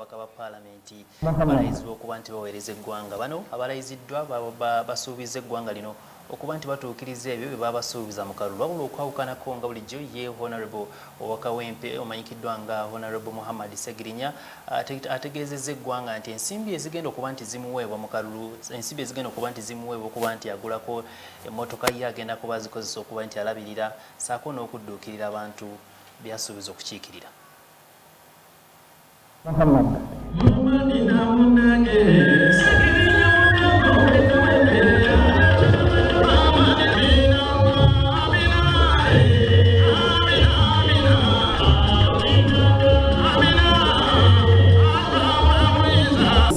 Ababaka ba Paalamenti balayizibwa okuba nti baweereza eggwanga. Bano abalayiziddwa basuubizza eggwanga lino okuba nti batuukiriza ebyo bye babasuubiza mu kalulu. Wabula okwawukanako nga bulijjo, ye Honorable owa Kawempe omanyikiddwa nga Honorable Muhammad Ssegirinya ategeezezza eggwanga nti ensimbi ezigenda okuba nti zimuweebwa mu kalulu, ensimbi ezigenda okuba nti zimuweebwa okuba nti agulako emmotoka ye, agenda kuba azikozesa okuba nti alabirira ssaako n'okudduukirira abantu by'asuubiza okukiikirira.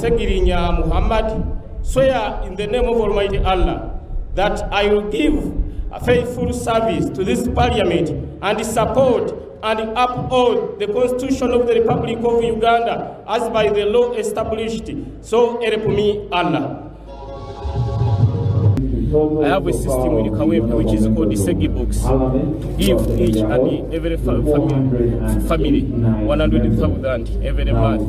Segirinya Muhammad, swear in the name of Almighty Allah that I will give a faithful service to this parliament and support and uphold the Constitution of the Republic of Uganda as by the law established. So help me Allah. I have a system in Kawempe which is called the Segi box to give each and every family 100,000 every month.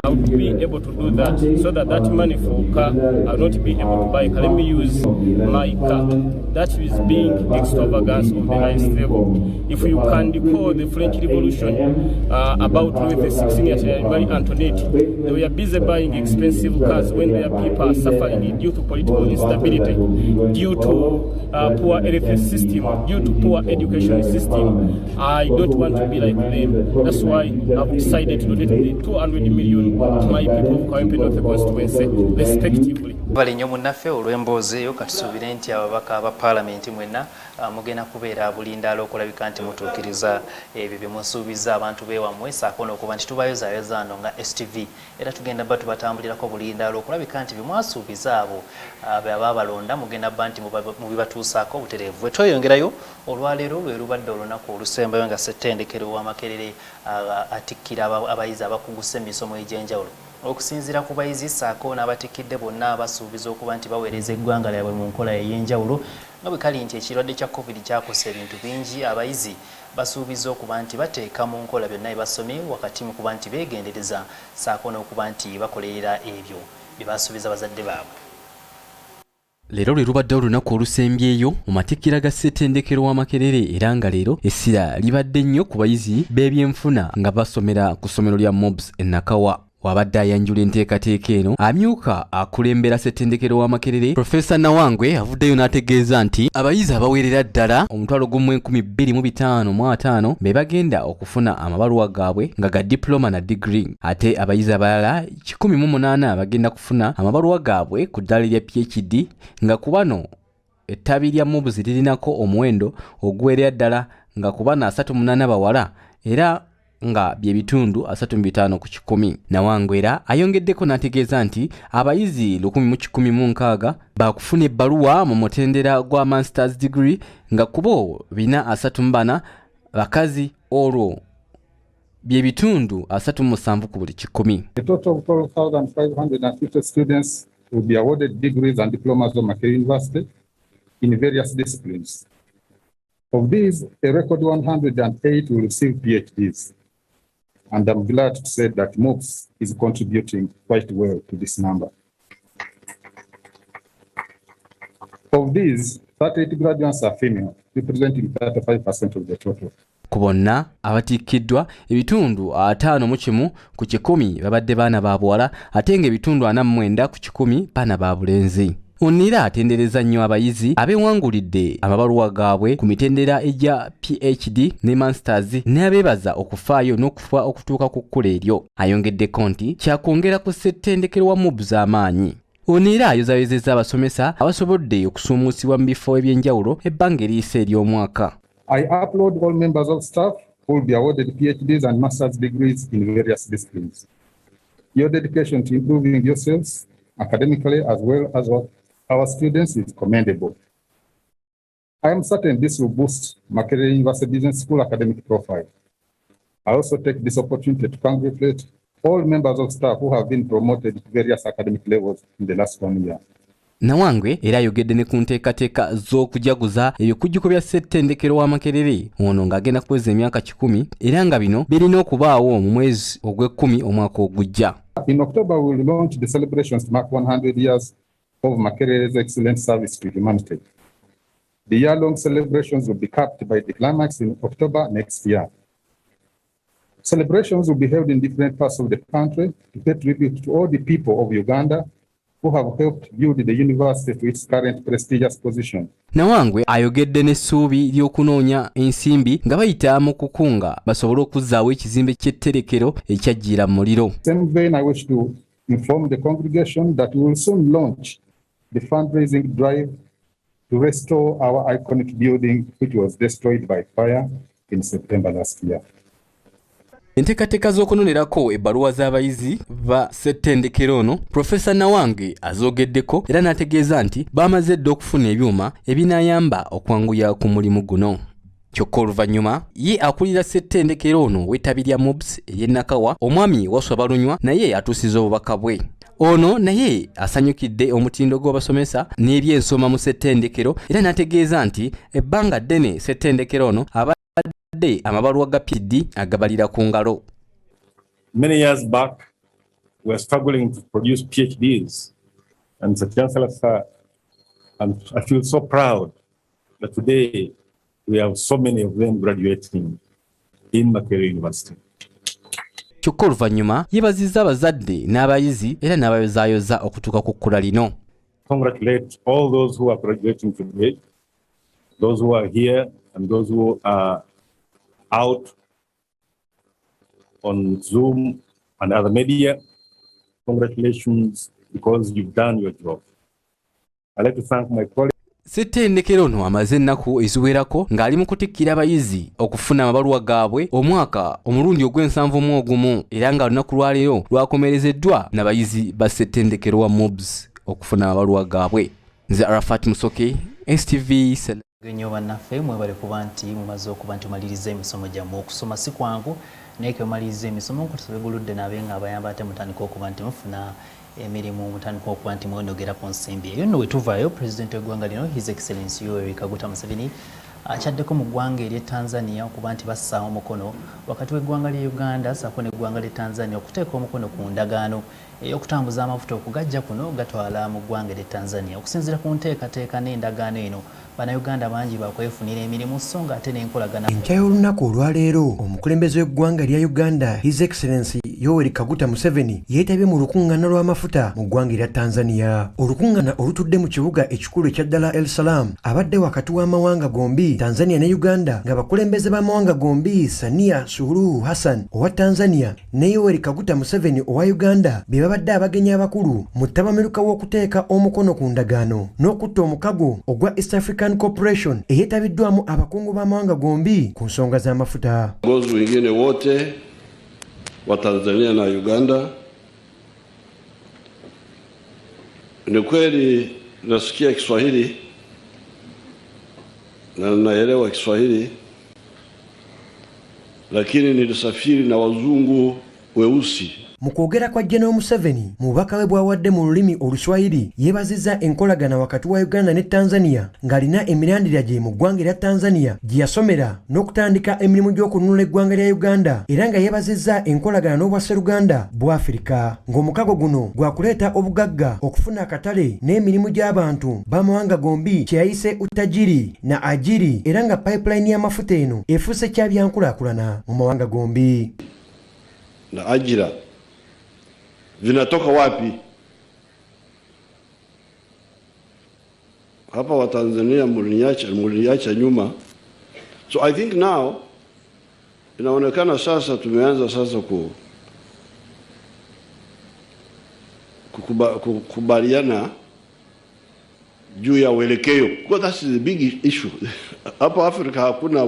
I would be able to do that so that that money for car, I will not be able to buy car. Let me use my car. That is being extravagance of the highest level. If you can recall the French Revolution about Louis XVI and Marie Antoinette, they were busy buying expensive cars when their people are suffering due to political instability, due to poor health system, due to poor education system. I don't want to be like them. That's why I've decided to donate the 200 million to my people of Kawempe North constituency, respectively. Bale nnyo munnaffe olw'emboozi eyo. Katusuubire nti ababaka ba Paalamenti mwenna mugenda kubeera bulindaala okulabika nti mutuukiriza ebyo bye musuubiza abantu beewammwe, saako n'okuba nti tubayozaayoza ano nga STV, era tugenda bba tubatambulirako bulindaala okulabika nti bye mwasuubiza abo abaabalonda mugenda bba nti mubibatuusaako obutereevu. Bwe tweyongerayo, olwaleero lwe lubadde olunaku olusembayo nga Ssettendekero wa Makerere atikkira abayizi abakuguse emisomo egy'enjawulo. Okusinziira ku bayizi ssaako n'abatikidde, bonna basuubiza okuba nti baweereza eggwanga lyabwe mu nkola ey'enjawulo. Nga bwe kali nti ekirwadde kya Covid kyakosa ebintu bingi, abayizi basuubiza okuba nti bateeka mu nkola byonna bye basomye wakati mu kuba nti beegendereza ssaako n'okuba nti bakolerera ebyo bye basuubiza bazadde baabwe. Leero lwe lubadde olunaku olusembyeyo mu matikkira ga Ssettendekero wa Makerere, era nga leero essira libadde nnyo ku bayizi b'ebyenfuna nga basomera ku ssomero lya MUBS e Nakawa. Wabadde ayanjula enteekateeka eno, amyuka akulembera Ssettendekero wa Makerere, Profesa Nawangwe, avuddeyo n'ategeeza nti abayizi abawerera ddala 125,050 be bagenda okufuna amabaluwa gaabwe nga ga diploma na digiri, ate abayizi abalala 108 bagenda kufuna amabaluwa gaabwe ku ddaala erya PhD, nga ku bano ettabi lya MUBS lirinako omuwendo oguwerera ddala, nga ku bano 38 bawala, era nga bye bitundu 35 ku kikumi. Nawangwe era ayongeddeko n'ategeeza nti abayizi 1,160 baakufuna ebbaluwa mu mutendera gwa masters degree, nga kubo 434 bakazi, olwo bye bitundu 37 ku buli kikumi. A total of 12,550 students will be awarded degrees and diplomas of Makerere University in various disciplines. Of these, a record 108 will receive PhDs. And I'm glad to say that MUBS is contributing quite well to this number. Of these, 38 graduates are female, representing 35% of the total. Ku bonna abatikkiddwa, ebitundu 51 ku kikumi babadde baana ba buwala, ate ng'ebitundu 49 ku kikumi baana ba bulenzi. Ono era atendereza nnyo abayizi abeewangulidde amabaluwa gaabwe ku mitendera egya PhD ne masters, n'abeebaza okufaayo n'okufuba okutuuka ku kkula eryo. Ayongeddeko nti kyakwongera ku ssettendekero wa MUBS amaanyi. Ono era ayozayozezza abasomesa abasobodde okusuumuusibwa mu bifo eby'enjawulo ebbanga eriyise ery'omwaka. I applaud all members of staff who will be awarded PhDs and master's degrees in various disciplines. Your dedication to improving yourselves academically as well as our students is commendable. I am certain this will boost Makerere University Business School academic profile. I also take this opportunity to congratulate all members of staff who have been promoted to various academic levels in the last one year. Nawangwe era ayogedde ne ku nteekateeka z'okujaguza ebikujjuko bya ssettendekero wa Makerere ono ng'agenda kuweza emyaka 100 era nga bino birina okubaawo mu mwezi ogw'ekkumi omwaka ogujja. In October, we will launch the celebrations to mark 100 years of Makerere's excellent service to humanity. The year-long celebrations will be capped by the climax in October next year. Celebrations will be held in different parts of the country to pay tribute to all the people of Uganda who have helped build the university to its current prestigious position. Nawangwe ayogedde n'essuubi ly'okunoonya ensimbi nga bayita mu kukunga basobole okuzzaawo ekizimbe ky'etterekero ekyajjiira mu muliro. Same vein, I wish to inform the congregation that we will soon launch the fundraising drive to restore our iconic building, which was destroyed by fire in September last year. Enteekateeka z'okunonerako ebbaluwa z'abayizi ba ssettendekero ono Profesa Nawange azoogeddeko era n'ategeeza nti baamaze dda okufuna ebyuma ebinaayamba okwanguya ku mulimu guno. Kyokka oluvannyuma ye akulira ssettendekero ono w'ettabi lya MUBS ery'e Nakawa omwami Waswa Balunywa naye atuusiza obubaka bwe. Ono naye asanyukidde omutindo gw'abasomesa n'ebyensoma mu ssettendekero era n'ategeeza nti ebbanga ddene ssettendekero ono abadde amabaluwa ga PhD agabalira ku ngalo. Many years back, we were struggling to produce PhDs. And Mr. Chancellor, sir, and I feel so proud that today we have so many of them graduating in Makerere University. Kyokka oluvannyuma yeebazizza abazadde n'abayizi era n'abayozaayoza okutuuka ku kkula lino. Congratulate all those who are graduating today, those who are here and those who are out on Zoom and other media. Congratulations, because you've done your job. I'd like to thank my colleagues. Ssettendekero ono amaze ennaku eziwerako ng'ali mu kutikkira abayizi okufuna amabaluwa gaabwe omwaka omulundi ogw'ensanvu mu ogumu era nga olunaku lwaleero lwakomerezeddwa n'abayizi ba ssettendekero wa MUBS okufuna amabaluwa gaabwe. Nze Arafat Musoke, STV. Nnyo bannaffe, mwebale kuba nti mumaze okuba nti mumaliriza emisomo gyammwe. Okusoma si kwangu, naye ke mumaliriza emisomo nkutusabeguludde nabe nga abayamba ate mutandika okuba nti mufuna emirimu, mutandika okuba nti mwenogera ku nsimbi eyo. Nno wetuvaayo, pulezidenti w'eggwanga lino His Excellency Yoweri Kaguta Museveni akyaddeko mu ggwanga ery'e Tanzania okuba nti bassaawo omukono wakati w'eggwanga lya Uganda ssaako n'eggwanga ly'e Tanzania okuteeka omukono ku ndagaano ey'okutambuza amafuta okugajja kuno gatwala mu ggwanga ery'e Tanzania. Okusinziira ku nteekateeka n'endagaano eno, Bannayuganda bangi bakwefunira emirimu so nga ate n'enkolagana. Enkya y'olunaku olwaleero omukulembeze w'eggwanga lya Uganda His Excellency Yoweri Kaguta Museveni yeetabye mu lukuŋŋaana lw'amafuta mu ggwanga erya Tanzania. Olukuŋŋaana olutudde mu kibuga ekikulu ekya Dar es Salaam abadde wakati w'amawanga gombi Tanzania ne Uganda ng'abakulembeze b'amawanga gombi Samia Suluhu Hassan owa Tanzania ne Yoweri Kaguta Museveni owa Uganda be babadde abagenyi abakulu mu ttabamiruka w'okuteeka omukono ku ndagaano n'okutta omukago ogwa East African Corporation eyeetabiddwamu abakungu b'amawanga gombi ku nsonga z'amafuta. Viongozi wengine wote wa Tanzania na Uganda, ni kweli nasikia Kiswahili na naelewa Kiswahili, lakini nilisafiri na wazungu weusi. Mu kwogera kwa General Museveni mu bubaka bwe bw'awadde mu lulimi Oluswayiri yeebazizza enkolagana wakati wa Uganda ne Tanzania ng'alina emirandira gye mu ggwanga erya Tanzania gye yasomera n'okutandika emirimu gy'okununula eggwanga lya Uganda era nga yeebazizza enkolagana n'obwasseruganda bwa Afirika ng'omukago guno gwakuleeta obugagga okufuna akatale n'emirimu gy'abantu b'amawanga gombi kye yayise utajiri na ajiri era nga pipeline y'amafuta eno efuuse kyabyankulaakulana mu mawanga gombi. Na ajira vinatoka wapi? Hapa wa Tanzania mliniacha nyuma. So I think now inaonekana sasa tumeanza sasa kukubaliana juu ya uelekeo. Because that's the big issue. Hapa Afrika hakuna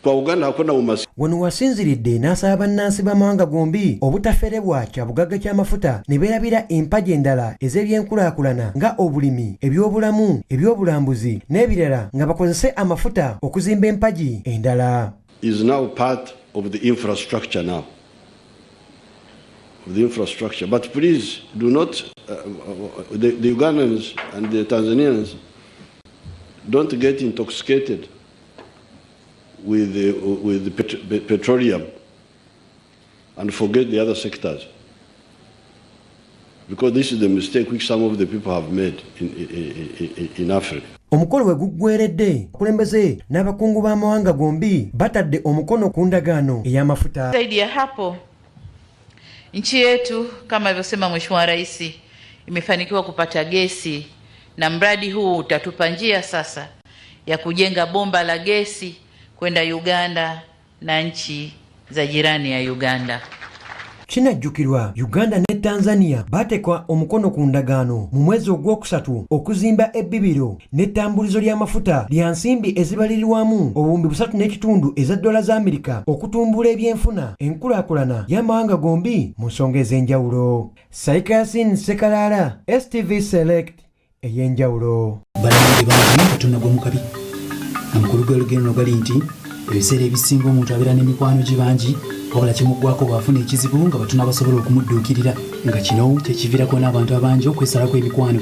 kwa Uganda hakuna umasikini. Wano wasinziridde n'asaba bannansi b'amawanga gombi obutaferebwa kya bugagga ky'amafuta ne beerabira empagi endala ez'ebyenkulaakulana nga obulimi, ebyobulamu, ebyobulambuzi n'ebirala nga bakozese amafuta okuzimba empagi endala. Is now part of the infrastructure now. of the infrastructure. But please do not, the Ugandans and the Tanzanians don't get intoxicated with the petroleum and forget the other sectors. Because this is the mistake which some of the people have made in Africa. Omukolo we guggweredde, abakulembeze n'abakungu b'amawanga gombi batadde omukono ku ndagaano ey'amafuta. Zaidi ya hapo, nchi yetu kama alivyosema Mheshimiwa Rais imefanikiwa kupata gesi na mradi huu utatupa njia sasa ya kujenga bomba la gesi kwenda Uganda na nchi za jirani ya Uganda. Kinajjukirwa Uganda ne Tanzania baateeka omukono ku ndagaano mu mwezi ogwokusatu okuzimba ebbibiro n'ettambulizo ly'amafuta lya nsimbi ezibalirirwamu 3.5 eza dola za Amerika okutumbula ebyenfuna enkulaakulana y'amawanga gombi mu nsonga ez'enjawulo. Saikayasin Sekalaala, STV Select ey'enjawulo. Bannange bangi katonagwa mu kabi. Amakulu g'olugero luno gali nti ebiseera ebisinga omuntu abeera n'emikwano gye bangi, wabula kimuggwako bw'afuna ekizibu nga batono abasobola okumudduukirira, nga kino kyekiviirako n'abantu abangi okwesalako emikwano.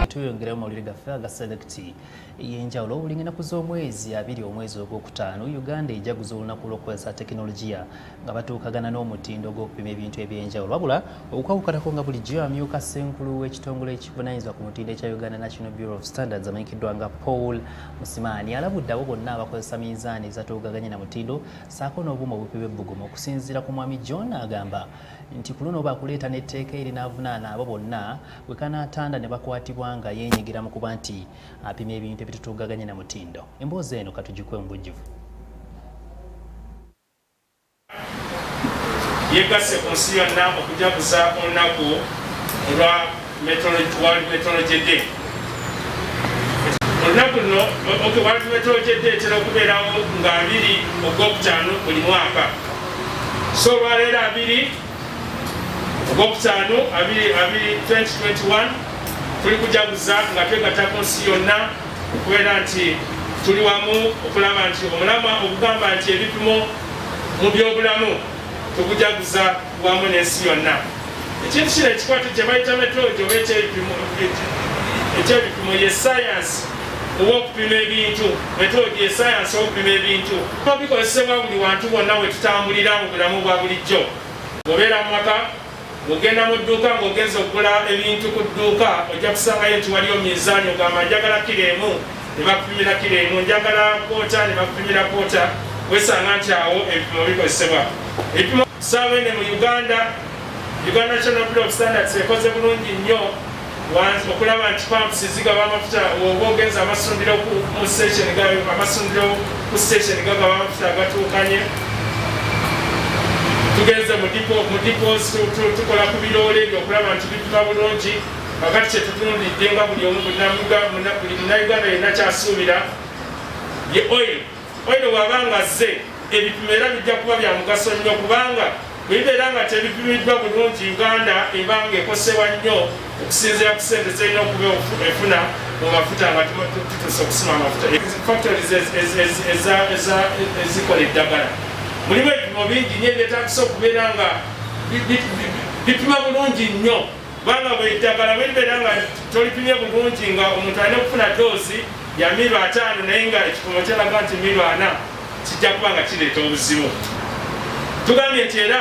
Tuyongerayo mawulire gaffe aga Select ey'enjawulo. Buli ngenaku z'omwezi 20 omwezi ogwokutaano, Uganda ejaguza olunaku lw'okukozesa tekinologiya nga batuukagana n'omutindo gw'okupima ebintu ebyenjawulo. Wabula okwawukanako nga bulijjo, amyuka ssenkulu w'ekitongole ekivunaanyizibwa ku mutindo ekya Uganda National Bureau of Standards amanyikiddwa nga Paul Musimani alabudde abo bonna abakozesa minzaani ezatuukaganye na mutindo ssaako n'obuuma obupima ebbugumu. Okusinziira ku mwami John, agamba nti ku luno bakuleeta n'etteeka erinaavunaana abo bonna bwe kanaatanda ne bakwatibwa nga yeenyigira mu kuba nti apima ebintu ebitutuugaganye na mutindo. Emboozi eno katugikuwe mu bujjuvu. Yegasse ku nsi yonna okujaguza olunaku olwa World Metrology Day. Olunaku luno, World Metrology Day, etera okubeerawo nga 20 ogwokutaano buli mwaka. So olwaleero 20 ogwokutaano 2 2021 tuli kujaguza nga twegatta ku nsi yonna okubeera nti tuli wamu okulaba nti omulamwa ogugamba nti ebipimo mu byobulamu tugujaguza wamu n'ensi yonna. Ekintu kino ekikwate kye bayita metrology oba ekyebipimo ye science ow'okupima ebintu. Metrology ye science ow'okupima ebintu. Bikozesebwa buli wantu wonna we tutambulira mu bulamu bwa bulijjo. Bw'obeera mu maka, bw'ogenda mu dduuka ng'ogenza okugula ebintu ku dduuka, ojja kusangayo nti waliyo minzaani. Ogamba njagala kiro emu, ne bakupimira kiro emu, njagala quarter, ne bakupimira quarter. Wesanga nti awo ebipimo bikozesebwa. Ebipimo saawa ene mu Uganda, Uganda National Bureau of Standards ekoze bulungi nnyo okulaba nti pumps zigaba amafuta. Oba ogenza amasundiro mu station, amasundiro ku station gagaba amafuta agatuukanye. Tugenze mu depots, tukola ku biroole ebyo okulaba nti bipima bulungi. Kakati kyetutunulidde nga buli omu, buli Munnayuganda yenna kyasuubira ye oil. Oil bw'aba nga azze, ebipimo era bijja kuba bya mugaso nnyo, kubanga bwe bibeera nga tebipimiddwa bulungi, Uganda eba nga ekosebwa nnyo okusinziira ku sente zerina okuba efuna mu mafuta nga tutuuse okusima amafuta. Factories ezikola eddagala mulimu ebipimo bingi nnyo ebyetagisa okubeera nga bipima bulungi nnyo, kubanga bwe eddagala bwe libeera nga tolipimye bulungi, nga omuntu alina okufuna dose ya milo 50 naye nga ekipimo kyalaga nti milo 40, kijja kuba nga kireeta obuzibu. Tugambye nti era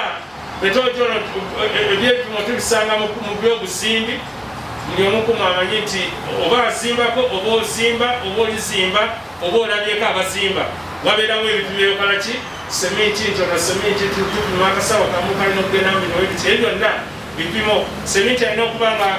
metrology ono, ebyebipimo tubisanga mu byobuzimbi. Buli omu kumu amanyi nti oba azimbako, oba ozimba, oba olizimba, oba olabyeko abazimba, wabeerawo ebipimo ebikola ki seminti, nti ono seminti tupima akasawo kamu kalina okugenda mu bino ebiti. Ebyo byonna bipimo. Seminti alina okuba nga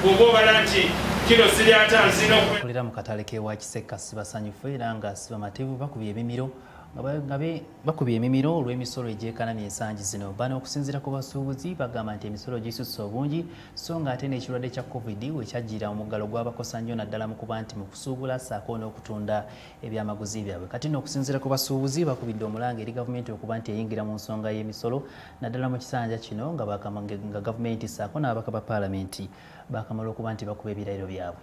bw'oba obala nti kilo ziri 50 zirina okuba Kolera mu katale k'ewa Kisekka si basanyufu era nga si bamativu. Bakubye ebimiro. Nga bakubye emimiro olw'emisolo egyekanamye ensangi zino. Bano okusinziira ku basuubuzi bagamba nti emisolo gisusse obungi, so nga ate n'ekirwadde kya Covid we kyajjira omuggalo gwabakosa nnyo, naddala mu kuba nti mu kusuubula ssaako n'okutunda ebyamaguzi byabwe. Kati nno okusinziira ku basuubuzi bakubidde omulanga eri gavumenti okuba nti eyingira mu nsonga y'emisolo, naddala mu kisanja kino nga gavumenti ssaako n'ababaka ba paalamenti bakamala okuba nti bakuba ebirayiro byabwe.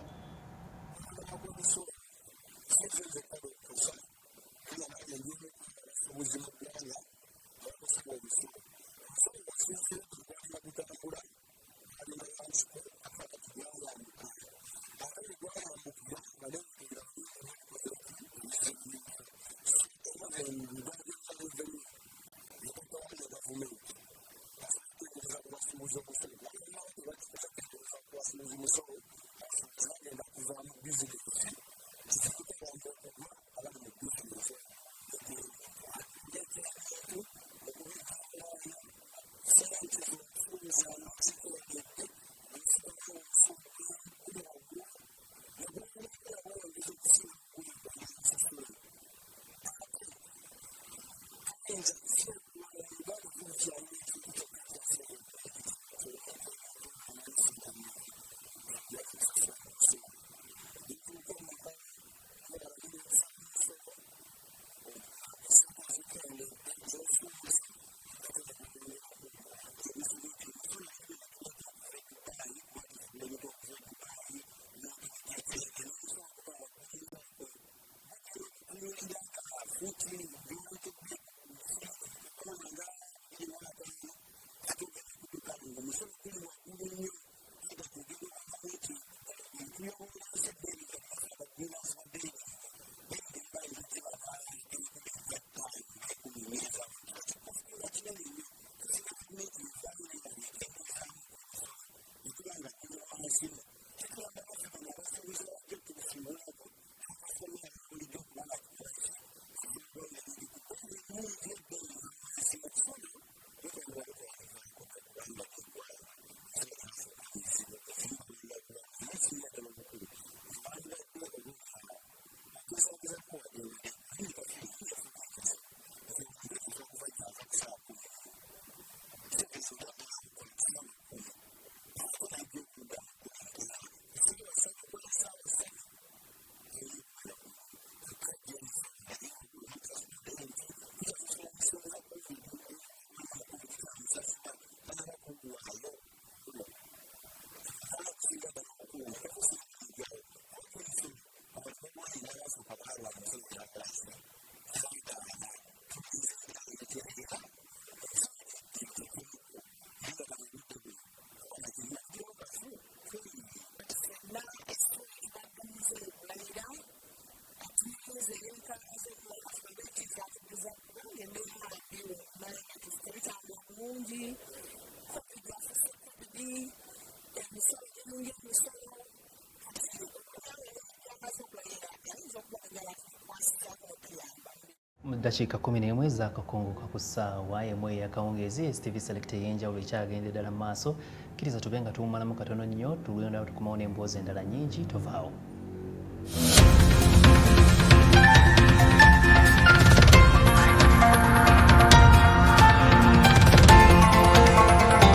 Mu ddakiika 11 ez'akakunguka ku ssaawa 1 ey'akawungeezi, STV Select ey'enjawulo ekyagenda ddala mu maaso. Kkiriza tube nga tuwummalamu katono nnyo, tugenda tukomawo n'emboozi endala nnyingi, tovaawo.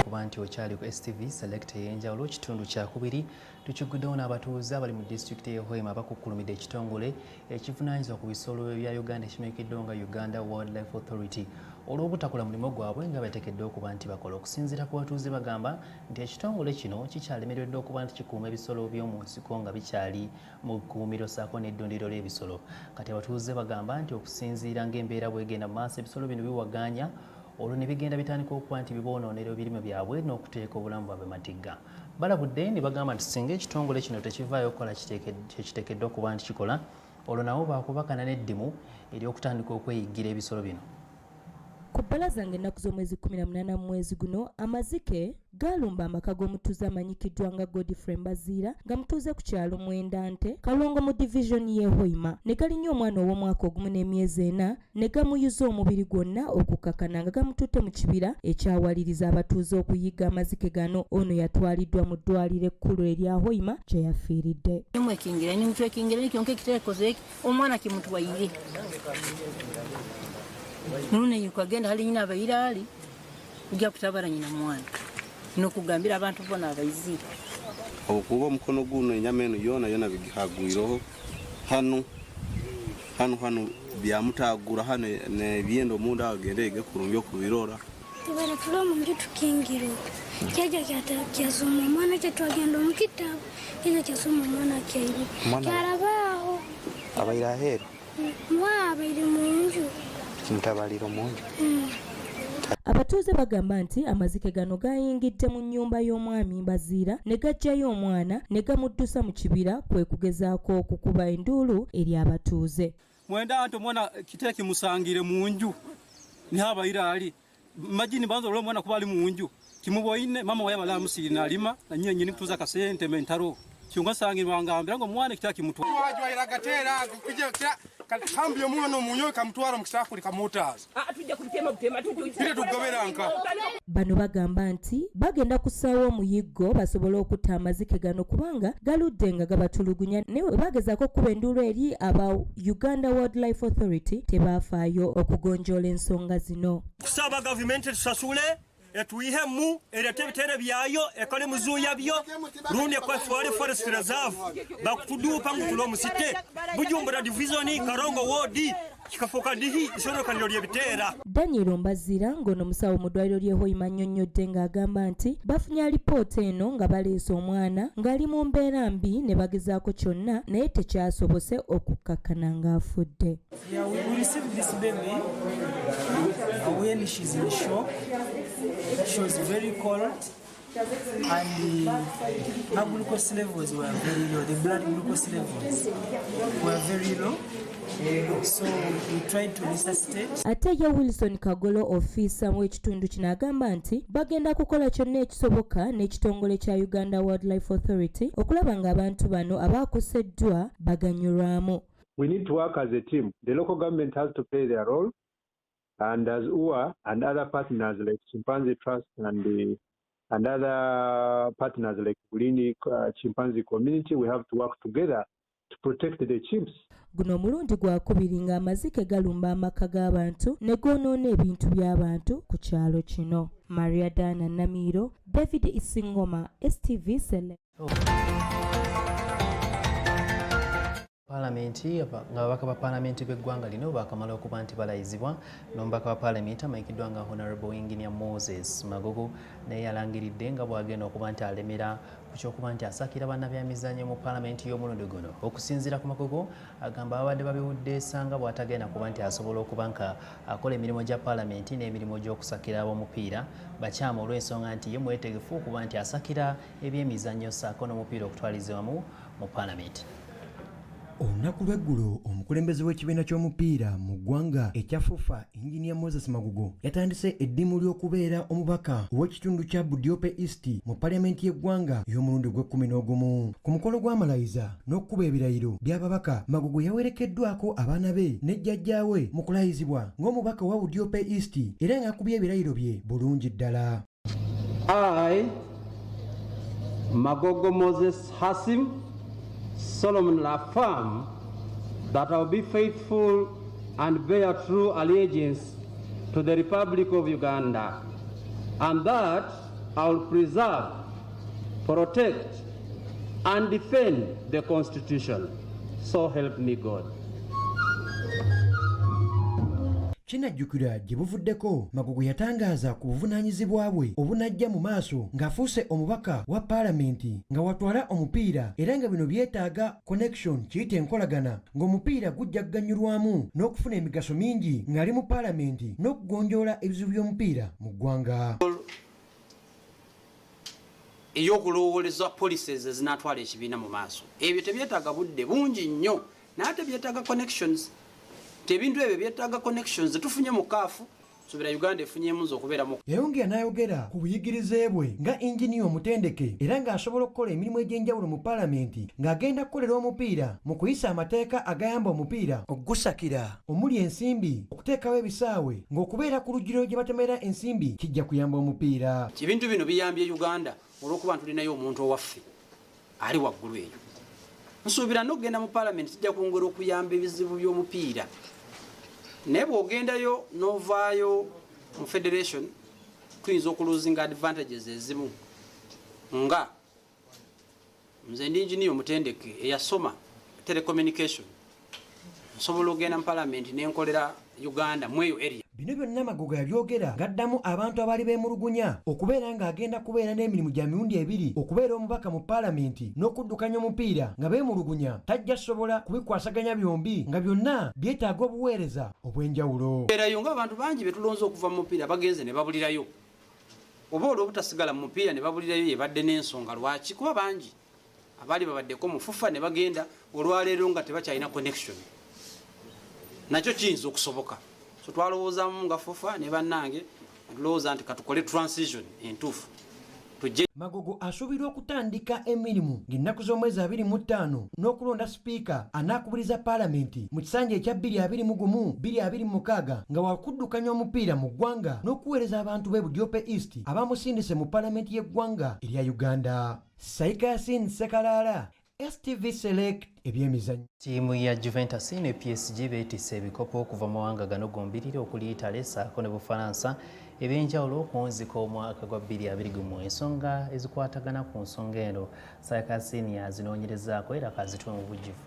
Kuba nti okyali ku STV Select ey'enjawulo, kitundu kyakubiri tukiguddewo n'abatuuze abali mu disitulikiti y'e Hoima bakukkulumidde ekitongole ekivunaanyizibwa ku bisolo bya Uganda ekimanyikiddwa nga Uganda Wildlife Authority olw'obutakola mulimu gwabwe nga bateekeddwa okuba nti bakola. Okusinziira ku batuuze bagamba nti ekitongole kino kikyalemereddwa okuba nti kikuuma ebisolo by'omu nsiko nga bikyali mu kkuumiro ssaako n'eddundiro ly'ebisolo. Kati abatuuze bagamba nti okusinziira ng'embeera bw'egenda mu maaso, ebisolo bino biwagaanya olwo ne bigenda bitandika okuba nti biboonoonera ebirime byabwe n'okuteeka obulamu bwabwe matigga. Balabudde ne bagamba nti singa ekitongole kino tekivaayo okukola kyekiteekeddwa okuba nti kikola, olwo nabo baakubakana n'eddimu ery'okutandika okweyiggira ebisolo bino. Ku bbalaza ng'ennaku z'omwezi 18 mu mwezi guno, amazike gaalumba amaka g'omutuuze amanyikiddwa nga Godfrey Mbaziira nga mutuuze ku kyalo Mwendante, Kalongo mu divizoni y'e Hoima ne galinnya omwana ow'omwaka ogumu n'emyezi ena ne gamuyuza omubiri gwonna okukkakana nga gamututte mu kibira ekyawaliriza abatuuze okuyigga amazike gano. Ono yatwaliddwa mu ddwaliro ekkulu erya Hoima gye yafiiridde. Nimwekingira nimutwekingira kyonka ekiteekoze omwana kimutwaire. Nune kwagenda hali nyina abaire ali kujja kutabara nyina mwana nokugambira abantu bona abaizire. Okuba omukono guno enyama eno yona yona bigihagwireho hano hano hano byamutagura hano nebyendo omunda agende ege kurungi okubirora. Tubere tuli omu nju tukingirwe, kyajja kyasoma omwana kye twagenda omu kitabu kyajja kyasoma omwana kyairuka kyarabaaho. Abaire aheeru? Mwana abaire mu nju. Kimutabalire omu nju. Abatuuze bagamba nti amazike gano gayingidde mu nnyumba y'omwami Mbaziira ne gaggyayo omwana ne gamuddusa mu kibira, kwe kugezaako okukuba enduulu eri abatuuze. Mwenda nti omwana kitera kimusangire mu nju niho abaire ali majini banza olwo omwana kuba ali mu nju kimuboine mama waye abala amusiri nalima na nyinyi nyini kutuza kasente mentaro kyonga sangirwa ngambira ngo omwana kitera kimutwara. Wajwaira agatera kujja kambi omwana omunyo kamutwara mu kisakuli kamutaza. Tujja kubitema butema. Bire tugobera nka. Bano bagamba nti bagenda kussaawo omuyiggo basobole okutta amazike gano kubanga galudde nga gabatulugunya, naye bwe bagezaako okukuba enduulu eri aba Uganda Wildlife Authority tebaafaayo okugonjoola ensonga zino. Kusaba gavumenti etusasule, etuihemu, erete ebitere byayo, ekole muzuya byo rundi ekwefwale forest reserve bakutudupa ngu tulo musite Bujumbura division Karongo ward kikafuuka ndihi isorokaniro ly'ebiteera. Daniel Mbazira ng'ono musawo mu ddwaliro ly'e Hoima annyonnyodde ng'agamba nti bafunye alipoota eno nga baleese omwana ng'ali mu mbeera mbi ne bagezaako kyonna naye tekyasobose okukkakkana ng'afudde. Yeah, we received this baby when she's in shock. She was very cold and her glucose levels were very low. The blood glucose levels were very low. So we tried to resuscitate. Ate ye Wilson Kagolo, ofiisa w'ekitundu kino, agamba nti bagenda kukola kyonna ekisoboka n'ekitongole kya Uganda Wildlife Authority okulaba ng'abantu bano abaakoseddwa baganyulwamu. We need to work as a team. The local government has to play their role, and as UWA and other partners like Chimpanzee Trust and other partners like Bulindi Chimpanzee Community, we have to work together to protect the chimps. Guno omulundi gwakubiri ng'amazike galumba amaka g'abantu ne goonoona ebintu by'abantu ku kyalo kino. Maria Dana Namiiro, David Isingoma, STV Sele. Paalamenti ng'ababaka ba paalamenti b'eggwanga lino baakamala okuba nti balayizibwa n'omubaka wa paalamenti amanyikiddwa nga Honorable Engineer Moses Magogo naye yalangiridde nga bw'agenda okuba nti alemera ku ky'okuba nti asakira bannabyamizannyo mu paalamenti y'omulundi guno. Okusinziira ku Magogo, agamba babadde babiwudde esanga bw'atagenda kuba nti asobola okuba nga akola emirimu gya paalamenti n'emirimu gy'okusakira ab'omupiira bakyamu, olw'ensonga nti ye mwetegefu okuba nti asakira ebyemizannyo ssaako n'omupiira okutwaliza wamu mu paalamenti. Olunaku lw'eggulo omukulembeze w'ekibiina ky'omupiira mu ggwanga ekya FUFA, Engineer Moses Magogo, yatandise eddimu ly'okubeera omubaka ow'ekitundu kya Budiope East mu paliamenti y'eggwanga ey'omulundi gw'e11. Ku mukolo gw'amalayiza n'okukuba ebirayiro by'ababaka, Magogo yawerekeddwako abaana be ne jjajjaawe mu kulayizibwa ng'omubaka owa Budiope East era ng'akubye ebirayiro bye bulungi ddala. I, Magogo Moses Hasim, solemnly affirm that I will be faithful and bear true allegiance to the Republic of Uganda, and that I will preserve, protect, and defend the Constitution. So help me God. Kinajjukirwa gye buvuddeko Magogo yatangaaza ku buvunaanyizibwa bwe obunajja mu maaso ng'afuuse omubaka wa paalamenti nga watwala omupiira, era nga bino byetaaga connection, kiyite enkolagana, ng'omupiira gujja kuganyulwamu n'okufuna emigaso mingi ng'ali mu paalamenti n'okugonjoola ebizibu by'omupiira mu ggwanga. Ey'okulowooleza policies ezinaatwala ekibiina mu maaso, ebyo tebyetaaga budde bungi nnyo, naye ate byetaaga connections. Ti ebintu ebyo byetaaga connections zetufunye mu CAF, suubira Uganda efunyemu nze okubeera mu Yayongera n'ayogera ku buyigirize bwe nga inginiya omutendeke era ng'asobola okukola emirimu egy'enjawulo mu paalamenti, ng'agenda kukolera omupiira mu kuyisa amateeka agayamba omupiira okugusakira omuli ensimbi, okuteekawo ebisaawe, ng'okubeera ku lugiro gye batemera ensimbi kijja kuyamba omupiira. Ebintu bino biyambye Uganda olw'okuba ntulinayo omuntu owaffe ali waggulu eyo. Nsuubira n'okugenda mu paalamenti kijja kwongera okuyamba ebizibu by'omupiira. Naye bw'ogendayo n'ovaayo mu federation, tuyinza okulosinga advantages ezimu. Nga nze ndi engineer omutendeke eyasoma telecommunication, nsobola okugenda mu palamenti nenkolera Uganda mweyo area. Bino byonna Magogo yabyogera ng'addamu abantu abaali beemulugunya okubeera ng'agenda kubeera n'emirimu gya mirundi ebiri, okubeera omubaka mu paalamenti n'okuddukanya omupiira, nga beemulugunya tajja sobola kubikwasaganya byombi nga byonna byetaaga obuweereza obw'enjawulo. Erayo ng'abantu bangi betulonze okuva mu mupiira bagenze ne babulirayo, oba olw'obutasigala mu mupiira ne babulirayo, yebadde n'ensonga lwaki, kuba bangi abaali babaddeko mu FUFA ne bagenda olwaleero nga tebakyalina connection. Nakyo kiyinza okusoboka. So twalowoozamu nga FUFA ne bannange, tulowooza nti katukole transition entuufu tujje. Magogo asuubirwa okutandika emirimu ng'ennaku z'omwezi 25 n'okulonda sipiika anaakubiriza paalamenti mu kisanja ekya 2021 2026, nga wakuddukanya omupiira mu ggwanga n'okuweereza abantu b'e Budiope East abamusindise mu paalamenti y'eggwanga erya Uganda. Saika Yasin Sekalaala, STV Select, ebyemizannyo. Ttiimu ya Juventus ne PSG beetisse ebikopo okuva mu mawanga gano gombiriri okuli Italy ssaako ne Bufalansa ebyenjawulo okuwunzika omwaka gwa 2021. Ensonga ezikwatagana ku nsonga eno Saika Yasin yazinoonyerezaako era kazituwe mu bujjuvu.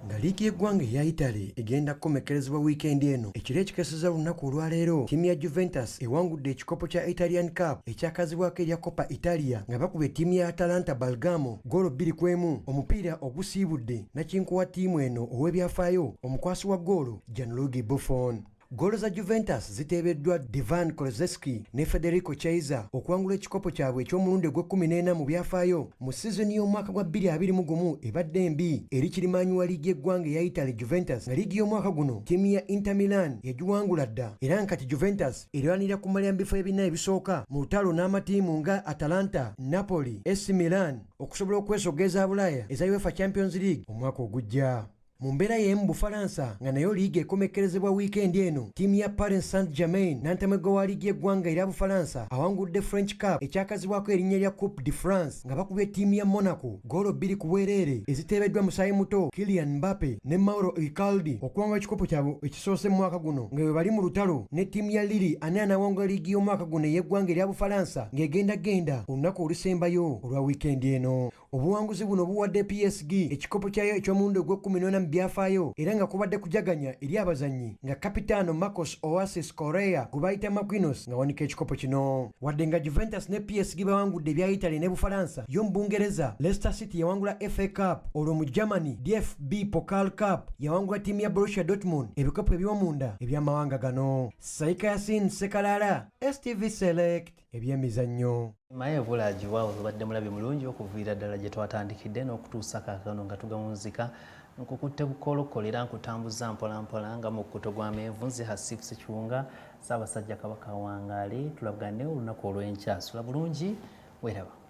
Nga liigi y'eggwanga eya Italy egenda kukomekkerezebwa wiikendi eno, ekiro ekikeseza olunaku olwaleero, ttiimu ya Juventus ewangudde ekikopo kya Italian Cup ekyakazibwako erya Coppa Italia nga bakubye ttiimu ya Atalanta Bergamo ggoolo 2-1. Omupiira ogusiibudde nakinku wa ttiimu eno ow'ebyafaayo, omukwasi wa ggoolo Gianluigi Buffon. Ggoolo za Juventus ziteebeddwa Dejan Kulusevski ne Federico Chiesa okuwangula ekikopo kyabwe eky'omulundi ogw'e14 mu byafaayo mu sizoni y'omwaka gwa 2021 ebadde embi eri kirimaanyi wa liigi y'eggwanga eya Italy Juventus, nga liigi y'omwaka guno ttiimu ya Inter Milan yagiwangula dda, era nga kati Juventus erwanira kumalira mu bifo ebina ebisooka mu lutalo n'amatiimu nga Atalanta, Napoli, AC Milan okusobola okwesogga eza Bulaaya eza UEFA Champions League omwaka ogujja. Mu mbeera y'emu Bufalansa, nga nayo liigi ekomekkerezebwa wiikendi eno, ttiimu ya Paris Saint Germain, nantamegwa wa liigi y'eggwanga erya Bufalansa, awangudde French Cup ekyakazibwako erinnya lya Coupe de France nga bakubye ttiimu ya Monaco goolo 2-0 eziteebeddwa musaayi muto Kylian Mbappe ne Mauro Icardi okuwangula ekikopo kyabwe ekisoose mu mwaka guno, nga bwe bali mu lutalo ne ttiimu ya Lille ani anaawangula liigi y'omwaka guno ey'eggwanga erya Bufalansa ng'egenda genda olunaku olusembayo olwa wiikendi eno. Obuwanguzi buno buwadde PSG ekikopo kyayo eky'omulundi ogw'e14 mu byafaayo, era nga kubadde kujaganya eri abazannyi nga kapitaano Marcos Oasis Correa gwe bayita Marquinhos nga wanika ekikopo kino. Wadde nga Juventus ne PSG bawangudde ebya Italy ne Bufalansa, yo mu Bungereza Leicester City yawangula FA Cup, olwo mu Germany DFB Pokal Cup yawangula ttiimu ya Borussia Dortmund ebikopo eby'omunda eby'amawanga gano. Saika Yasin Sekalaala, STV Select, ebyemizannyo. Maye Bulagiwa, obadde mulabi mulungi okuviira ddala gye twatandikidde n'okutuusa kaakano nga tugawunzika. Nkukutte bukolokolo era nkutambuza mpolampola nga mu kkuto gw'amenvu. Nze Hasif Sekiwunga. Ssaabasajja Kabaka awangaale. Tulabgane olunaku olw'enkya. Sula bulungi, weeraba.